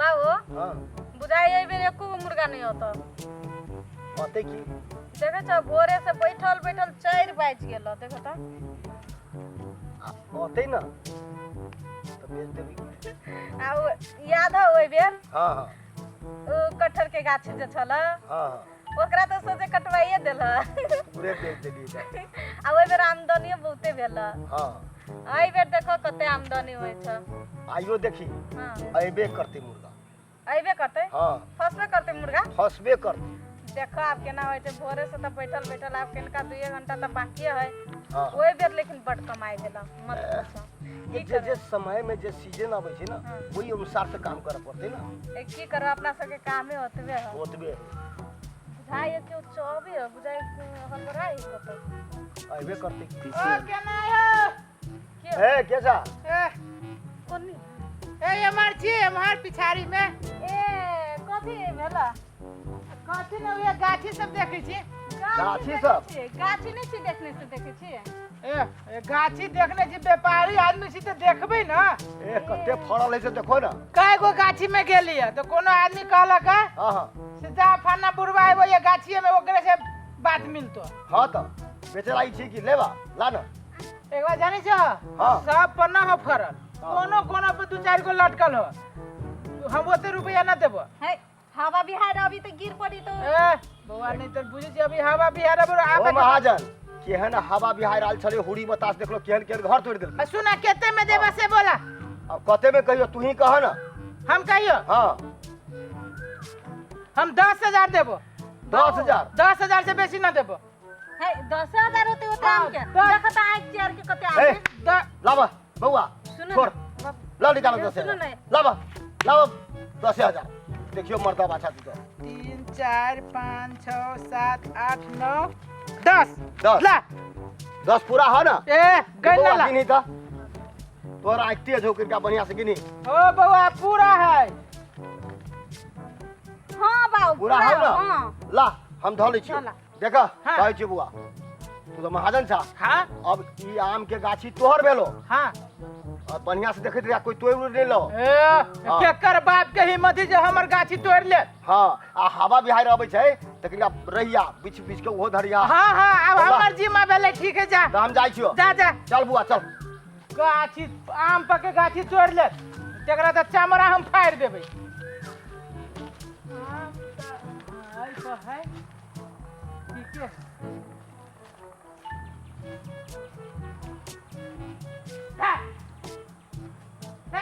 बाबू हाँ बुझाइ एहि बेर एको गो मुर्गा नहि होतो होतै की देखै छौ भोरे से बैठल बैठल 4 बाजि गेल देखो तऽ होतै ना तऽ बेच देबै की आ ओ याद हौ ओहि बेर हाँ हाँ ओ कटहर के गाछ जे छल हाँ हाँ ओकरा तऽ सोचे कटवाइए देल पूरे बेच देलियै तऽ आ ओहि बेर आमदनियो बहुते भेल हाँ एहि बेर देखो कते आमदनी होइ छै आइयो देखी हाँ अयबे करतै मुर्गा अयबे करतै हाँ फसबे करतै मुर्गा फसबे करतै देखो आब केना होइ छै भोरे से तऽ बैठल बैठल आब कनिका 2 घंटा तऽ बाकिए है हाँ ओहि बेर लेकिन बड कमाइ भेल मत पूछो ये की जे करबै जे समय में जे सीजन आबै छै ना हाँ। ओहि अनुसार से काम करऽ पड़तै ना ए, की करबै अपना सबके कामे ओतबे है ओतबे बुझाइ है केओ चबे है बुझाइ हड़बड़ाइ है कतौ अयबे करतै की ओ केना हो के ए के जा ए कोनी ए एम्हर छी एम्हर पिछाड़ी में ए कथी भेला कथी ने उहे गाछी सब देखै छी गाछी सब? गाछी नहि छी देखने से देखै छी ए ए, गाछी देखने छी व्यापारी आदमी छी तऽ देखबै ने ए कते फड़ल है से देखो ना कए गो गाछी में गेलियै तऽ कोनो आदमी कहलक है हाँ हाँ से जा फन्ना बुढ़वा एबो ये गाछिए में ओकरे से बात मिलतो हाँ तऽ बेचे लागि छी कि लेबा ला ना एक बार जानै छो हाँ। सब पर ना हो फड़ल हाँ। कोनो कोनो पर दू चारि गो लटकल हो हम ओते रुपया ना देबो है हवा बिहार अभी तऽ गिर पड़ी तो ए बौआ नहीं तो बुझै छी अभी हवा बिहार अब ओ आबे महाजन केहन हवा बिहार आयल छलै हुरी बतास देखलो केहन केहन घर तोड़ि देलकै सुना केते में देबा से बोला अब कते में कहियो तू ही कह ना हम कहियो हाँ हम 10,000 देबो 10,000 10,000 से बेसी ना देबो है 10,000 होते होते आम के दस। देखो तो आँख चेयर के कते आम ए है लाबा बौआ सुनो छोड़ ना, बाप, ला निकालो ए, दस सुनो हजार ना। लाबा लाबा 10,000 देखियो मर्दा बाछा तू तो 3 4 5 6 7 8 9 10 10 ला 10 पूरा है ना ए गई बौआ ना ला गिनी था तोरा आँख तेज हो करके बढ़िया से गिनी ओ बौआ पूरा है हाँ बाबू पूरा है ना हाँ ला हम धऽ लै छियौ चला। देख हाँ। कहै छियौ बौआ तू तऽ महाजन छा हाँ अब ई आम के गाछी तोहर भेलो हाँ और बढ़िया से देखैत रहिया कोई तोड़ि उड़ि नहि लो ए हाँ। केकर बाप के हिम्मत है जे हमर गाछी तोड़ ले हाँ आ हवा बिहाड़ि अबै छै तऽ कनिका रहिया बिछ बिछ के ओहो धरिया हाँ हाँ अब चला। हमर जिम्मा भेलै ठीक है जा तऽ हम जाइ छियौ जा जा चल बुआ चल गाछी आम पके गाछी तोड़ ले तकरा तऽ चमड़ा हम फाड़ि देबै आम तऽ एहि पर है ठीके है हे। हे।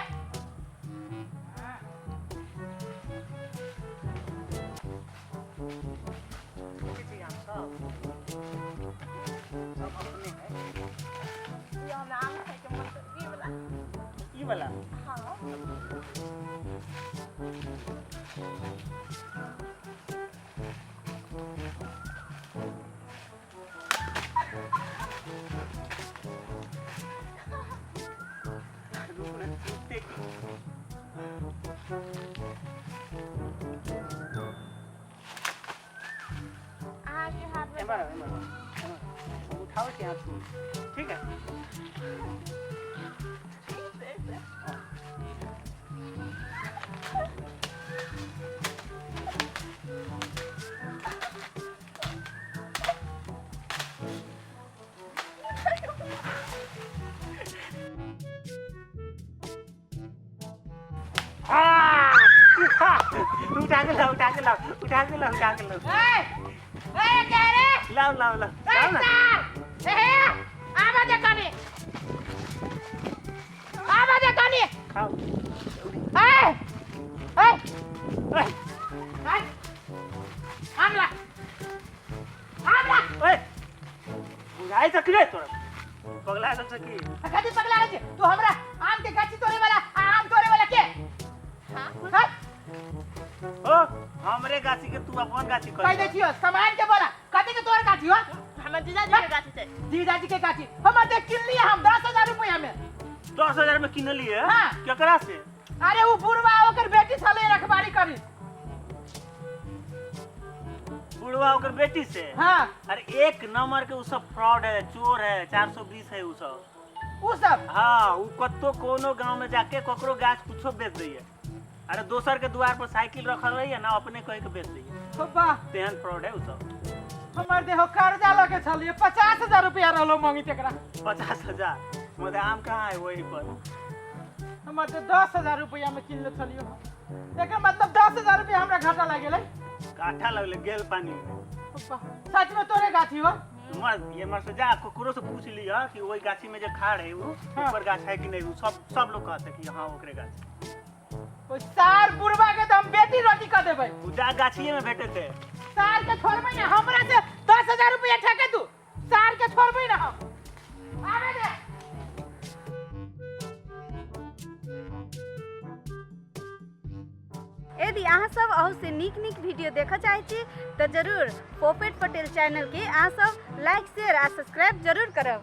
सब अपने है ई हमरा आम खाइके मन कर ई वाला ई वाला हाँ रुक ना टूटते की अहाँके हाथ में एम्हर आउ, एम्हर आउ, एम्हर आउ। उठाओ के हाथ में ठीक है उठा के लाओ उठा के लाओ उठा के लाओ उठा के लाओ ए ए के रे लाओ लाओ लाओ ए लाओ ना सार ए आवा दे कनी आवा दे कनी खाओ ए ए ओए ए आमला आमला ओए बुझाइ छ कि रे तोरा पगला गेल छ कि कथी पगला रहै छै तू हमरा आम के गाछी तोड़े वाला आ आम तोड़े वाला के हाँ ओ हमरे गाछी के तू अपन गाछी कह दै छियो सामान के बोला कथी के तोर गाछी हो हमर जीजाजी के गाछी छै जीजाजी के गाछी हमर देख किन लिया हम 10,000 रुपया में 10,000 में किनलिए हाँ। केकरा से अरे वो बुढ़वा ओकर बेटी छलै रखबारी करी बुढ़वा ओकर बेटी से हाँ अरे एक नंबर के उ सब फ्रॉड है चोर है 420 है उ सब उ सब हाँ उ कत्तो कोनो गांव में जाके ककरो गाछ कुछो बेच दैया अरे दोसर के दुआर पर साइकिल रखल रही है ना, अपने कह के बेच दी। वाह। तेहन फ्रॉड है उ सब। हमर देहो कर्जा लगे छलिए, 50,000 रुपया रहलो मंगी तेकरा। 50,000 मतलब आम कहाँ है वही पर? हमर तो 10,000 रुपया में किनले छलियो। एकर मतलब 10,000 रुपया हमरा घाटा लागेलै। घाटा लगले गेल पानी में। वाह, सच में तोरे गाछी हो? मर ये मर से जा कुकुरों से पूछ लिया कि वही गाछी में जो खाड़ है वो हाँ। ऊपर गाछ है कि नहीं। वो सब सब लोग कहते कि हाँ ओकरे गाछ। ओ सार बुढ़वा के तो हम बेटी रोटी कर देबै। उ जा गाछिए में भेटे थे। सार के छोड़बै ना, हमरा से 10,000 रुपया ठके तू। सार के छोड़बै ना हम। आबे दे। यदि अहाँ सब अहू से नीक नीक वीडियो देखऽ चाहै छी तऽ जरूर पोपेट पटेल चैनलके अहाँ सब लाइक, शेयर आ सब्सक्राइब जरूर करब।